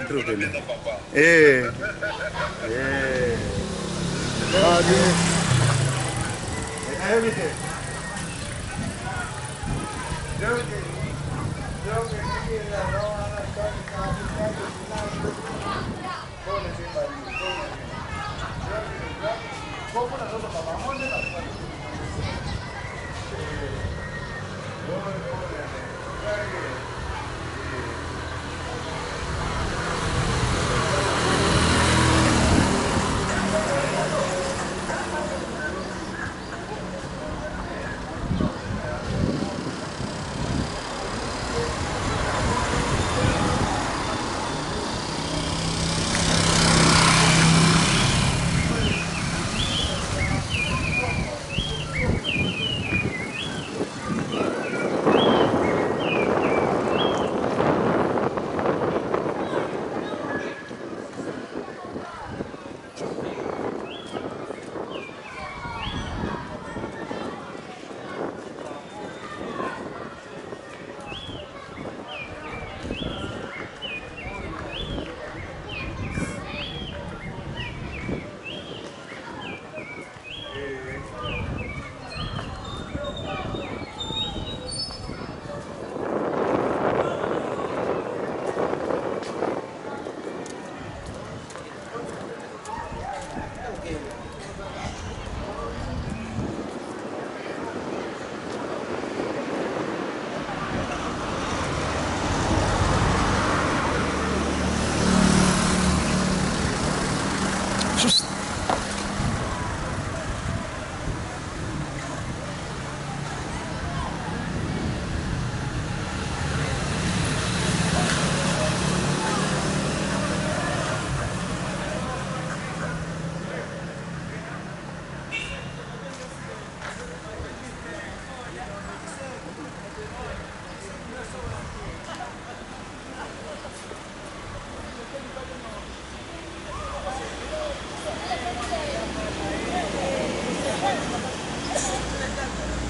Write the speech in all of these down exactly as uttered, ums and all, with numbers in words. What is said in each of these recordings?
Eh. Eh. Ah, di-, everything.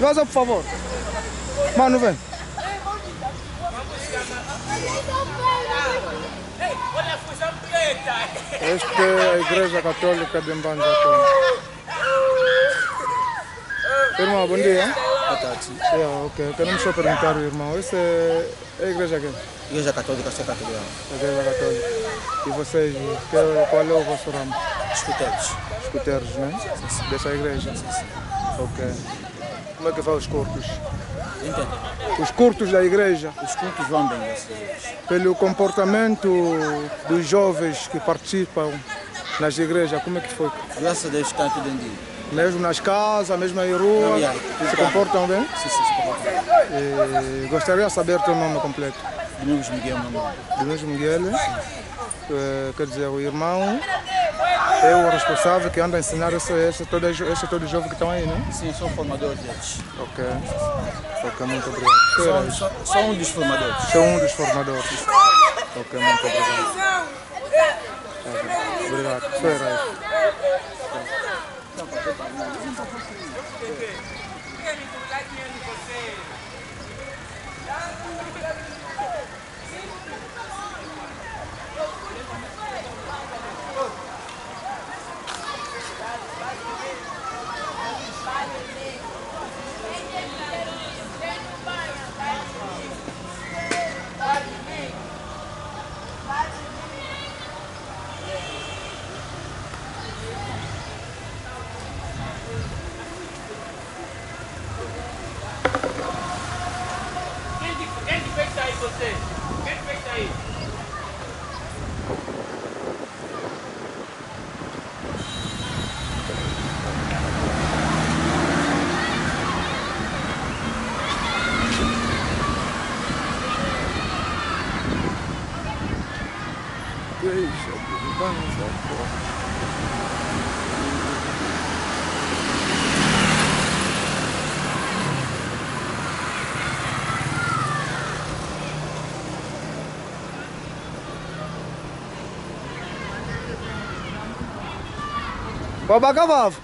Vaza, por favor. Mano, vem. Esta é a Igreja Católica de Mbanza. Irmão, bom dia. Boa tarde. Yeah, ok. Queremos só perguntar, irmão, essa é a igreja quê? Igreja Católica, Sé Católica. Igreja Católica. E vocês, que, qual é o vosso ramo? Escuteiros. Escuteiros, né? Sim, sim. Dessa igreja? Sim, sim. Ok. Como é que vai os cultos? Entende? Os cultos da igreja? Os cultos vão bem, graças a Deus. Pelo comportamento dos jovens que participam nas igrejas, como é que foi? Graças a Deus está tudo em dia. Mesmo nas casas, mesmo em rua, yeah, se comportam bem? Sim, sim, se comportam bem. Eh, gostaria de saber teu nome completo. Domingos Miguel, meu nome. Domingos Miguel, eh, quer dizer, o irmão é o responsável que anda a ensinar essa, essa, toda, essa todo jovem que estão aí, né? Sim, são formadores deles. Ok. Ok, muito obrigado. Sou, sou, sou um dos formadores. Sou um dos formadores. Ok, muito obrigado. Obrigado. Sou herói. Quem que, quem que fecha aí, você? Quem que fecha aí? Deixa de banza, pô. Baba Cavavo.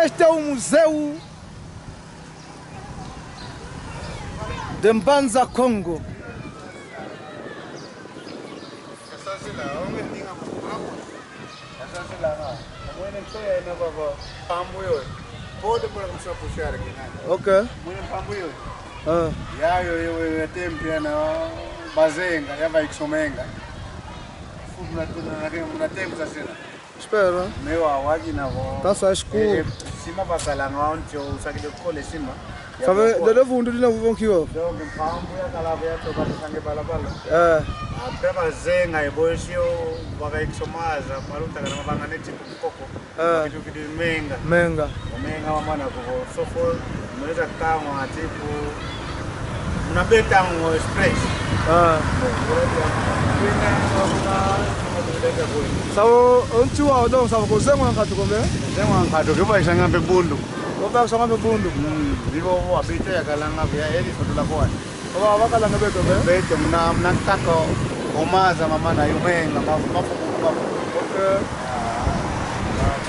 Este é o museu De Mbanza Kongo. Kasasila, onge ndinga mukuramu. Kasasila nga. Mwene ntoya ena baba. Mpambu yo. Pode pula kumsa pushare kinani. Ok. Mwene mpambu yo. Ah. Ya yo, yo, yo, ya tempi ya na bazenga, ya vaikisomenga. Fu muna, muna, muna tempi sasila. Espera. Meu awagi na vo. Tasa esku. Eh, eh, sima basalanga onti o usakide kole sima. Sabe, dodo vundu dina vo vonkiwa. Dodo mpambu ya kalava ya toka tusange balabala. Eh. Apre bazenga e boyo sio, baka ikisomaza, maluta kana mabanga neti kukoko. Eh. Kitu kidi menga. Menga. Menga wamana kuvo. Sofo, mweza kama atiku. Muna betango express. Ah. Savo, onti wau donc, savo ko zengo nkatu kombe? Zengo nkatu, kiva isanga mpe bundu. Ko va isanga mpe bundu. Mm, vivo vo abite ya kalanga via eli fotula kwa. Ova, ova kalanga beto, be? Beto, muna, muna kaka, omaza mama na yumenga, ma, ma, ma, ma. Ok. Ah, ok.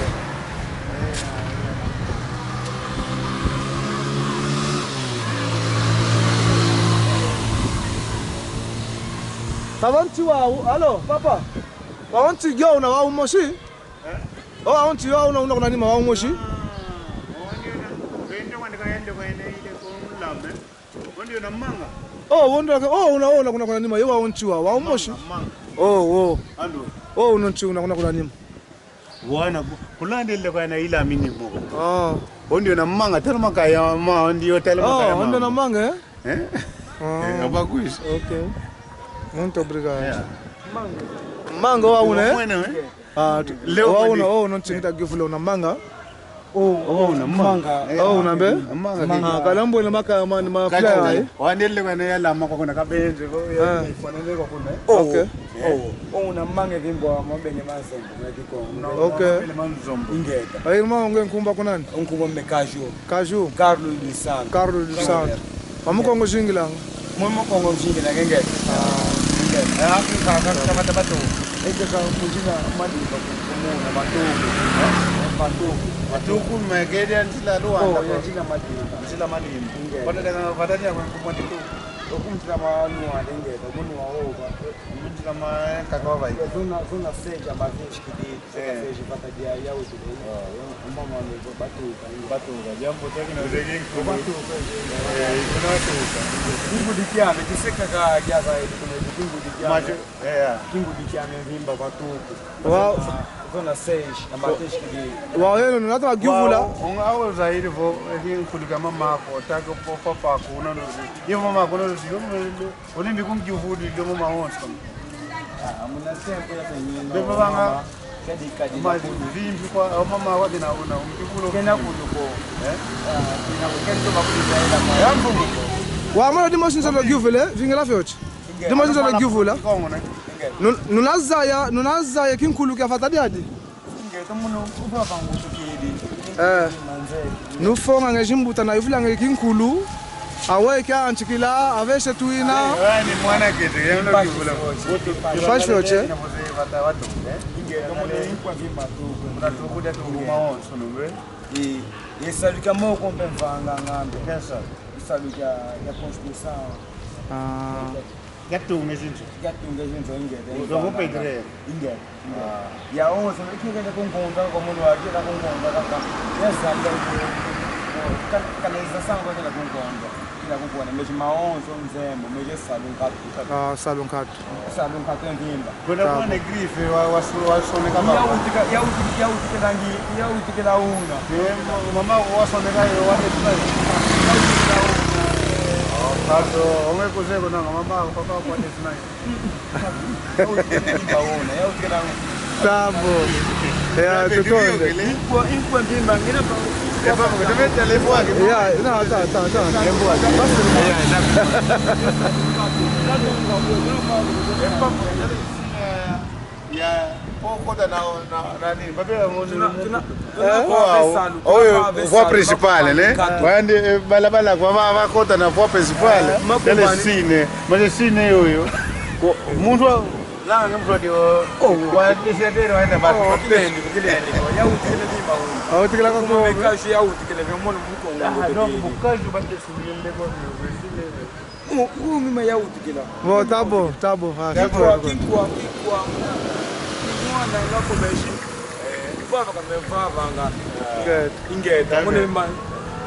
Savo onti wau, alo, papa. Wau onti gyo una wau mosi? Eh? Oh, wau onti wau una, una kuna nima wau mosi? Ah, onti una. Bento wandi kayende kwa ene ile kwa unlame. Onti una manga? Oh, onti una, oh, una, oh, una kuna, kuna nima, yo wau onti wau, wau mosi. Manga, manga. Oh, oh. Ando. Oh, una onti una kuna, kuna nima. Wana ku-, kulandele kwa na ila minimo. Ah. Onti una manga, tala makaya ma, onti o tala makaya ma. Oh, onti una manga, eh? Eh? Ah. Eh, abakuis. Ok. Muito obrigado. Yeah. Manga wau una, eh? Wau una, eh? Ah, tu-, leo wau una, oh, no ntingita gifule una manga. Oh, oh, una manga. Eh, oh, una mbe? Manga. Ah, kala mbwene maka mani ma fly ai. Wandele kwa na yala mako kuna kabenje, bo, ya, ah, kwa nele kwa kuna. Oh, ok. Oh, oh, una manga vimbo wa mabene manzombo, na Kikongo. Ok. Mabene manzombo. Ingeta. Ai, ma onge nkumba kunani? Nkumba me Caju. Caju. Carlos dos Santos. Carlos dos Santos. Mamu Kongo zingilanga. Mwe mu Kongo mzingi na kenge. Ah. Kenge. Eh, Afrika, ka, ka, ka, ka, bato. Eke ka muzina madi, bato, kumuna, bato. Eh? Bato. Bato. Bato, kuma, kede, nzila, Luanda, oh, ya nzila madi. Nzila madi. Kenge. Bata, bata, bata, ya, kwa, kwa, bato. Oku nzila ma Luanda, kenge, bato, munu wa, oh, ba, eh. Nzila ma, eh, kaka wa bai. Zona, zona seja, ba, vinci, kidi. Eh. Seja, vata dia, ya, utile. Oh. Mama, batuka. Batuka, diambu teki na zegi nkulu. Batuka. Eh, ikuna tuka. Kingudi kiame, kiseka ka, kiaza, ikuna kingudi kiame. Macho, eh, ya. Kingudi kiame mvimba batuka. Wow. Zona, zona seis, na mateshi kidi. Wow, yeno, nuna twa giuvula. Wow, onga awo zaidi vo, eh, kinkulu kia mamako, tako po papa kuna no. Yo mamako no, yo. Olimbi kungiuvulu idomo mawonso. Ah, muna tempo ya senyino. Bebe banga. Kadi, kadi. Ma vimbi kwa, o mama wa kina una, umkivulo. Kena kuluko. Eh? Ah, kena kuluko, kena kuluko. Ya mfumu. Wamona dimosi nzolo giuvule, vingila fioti. Dimosi nzolo giuvula. Kongo, ne? Nun-, nuna zaya, nuna zaya kinkulu kia vata diadi. Nge, to munu, uva vangu tukidi. Eh. Manze. Nufonga nge zimbuta na yuvula nge kinkulu. Awe kia antikila, avese tuina. Awe ni mwana kete, ya mwana kivula. Fashi oche. Nge, to munu inkwa vimba tu. Kuna tukuda tu mawonso, nube. I, i salu kia moko mpe mvanga ngambe. Kesa. I salu kia, kia constitution. Ah. Yatunga zinzo. Yatunga zinzo, ingeta. Uzo kupedre. Ingeta. Ah. Ya onse, ikikenda kunkonza, kwa munu wa kila kunkonza, kaka. Ya zali, ka-, kanalização kwa kila kunkonza. Kila kunkonza. Meji mawonso nzembo, meji salu nkatu. Ah, salu nkatu. Salu nkatu mvimba. Kuna kwa ne grife, wa, wa, wasoneka mama. Ya utika, ya utika, ya utikila ngi, ya utikila una. Eh, ma-, mama wasoneka yo, wa ne tuna. Ya utikila una. Oh, kato, onge kuze kuna mama, papa kwa ne tuna. Tambo. Ya, tutonde. Ya, no, ta, ta, ta. Ya, pokota na, na, na nini? Babela ngoni. Tuna, tuna, tuna. Eh? Kwa, salu, oyo, tuna voie principale, ne? Kwa nde, eh, balabala kwa va, vakota na voie principale. Eh, yale sine. Mase sine yoyo. Ko, muntu wa, langa muntu wa dio. Oh. Kwa desiatero aenda ba. Oh, kilendi, kilendi. Ya utikile bimba. Ah, utikila kwa. Kuma mekashi ya utikile, kwa mono mukongo. Ah, no, mukashi ba desumile kwa sine. Mu, mu mima ya utikila. Bon, tá bom, tá bom. Ah, kinkwa, kinkwa, kinkwa. Kinkwa na ngako meji. Vava ka me vavanga. Ingeta. Ingeta. Muna ma-,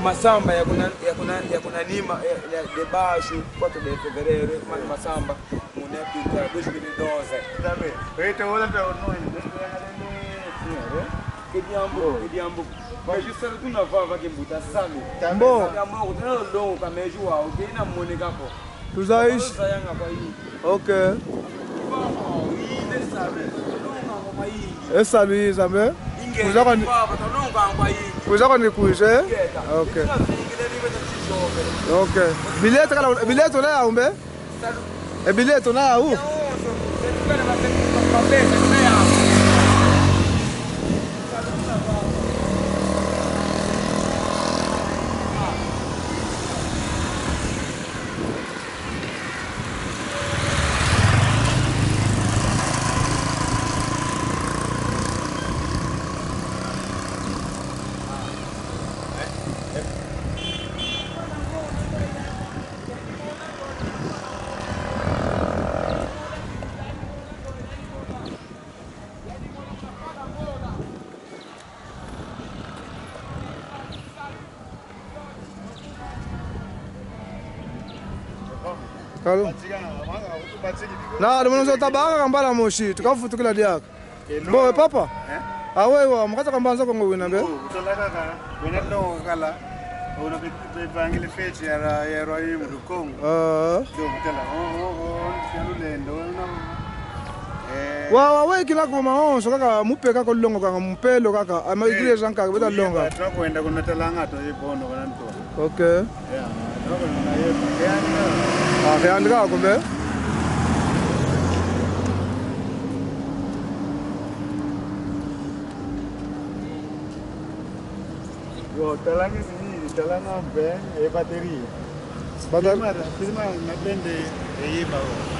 masamba ya kuna, ya kuna, ya kuna nima, ya, ya de baixo, quatro de fevereiro, muna masamba, muna pinta dois mil e doze. Tá bem. Então, olha, tá, não, não, não, não, não, não. Ke diambu, ke diambu. Meji salu tuna vava kimbuta salu. Mbo. Ke diambu kutuna longo ka meji wau, ke ina moneka ko. Tuzayisi. Tuzayanga kwa yingi. Ok. Vava, inde salu, longa kwa yingi. E salu i zambe. Inge, kuzakwa ni, vava, talonga kwa yingi. Kuzakwa ni kwiza, eh? Ingeta. Ok. Tuna vingi, ne vingi, tuna chijoke. Ok. Bilhete kala, bilhete na yawu mbe? E bilhete na yawu? Kalo. Na, lumunu zo tabanga kambala mosi, tukafutukila diaka. Bon, papa. Eh? Aweyi wa, mu kati kwa Mbanza Kongo wina mbe? Oh, utola kaka, wena longo kala, una pe-, pe-, pangile feti ya ra-, ya roi mu Lukongo. Ah. Ndio, mutela, oh, oh, oh, ya lulendo, una, eh. Wa, wa, wekila kwa mawonso kaka, mupeka ko longo kaka, mpelo kaka, ama igreja nkaka, beta longa. Tunakwenda kuna talanga to, ibono, kuna nto. Ok. Ah, ke andika kumbe. Yo, talanga sini, talanga mpe, e bateria. Bata- Firma, firma na pende, e iba o.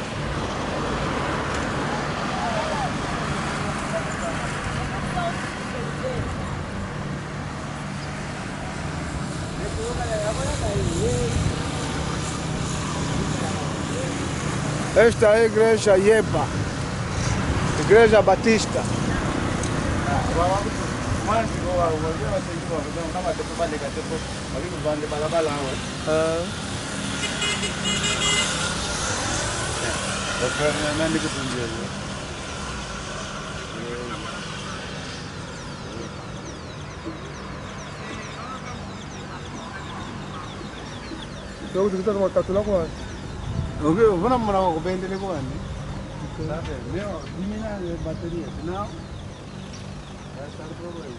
Esta é a igreja Yeba, Igreja Batista. Ah. Yo, kutukita kwa katula kwa. Ok, vuna muna wa kubendele kwa ni. Ok. Sasa, leo, dimina bateria, now. That's the problem.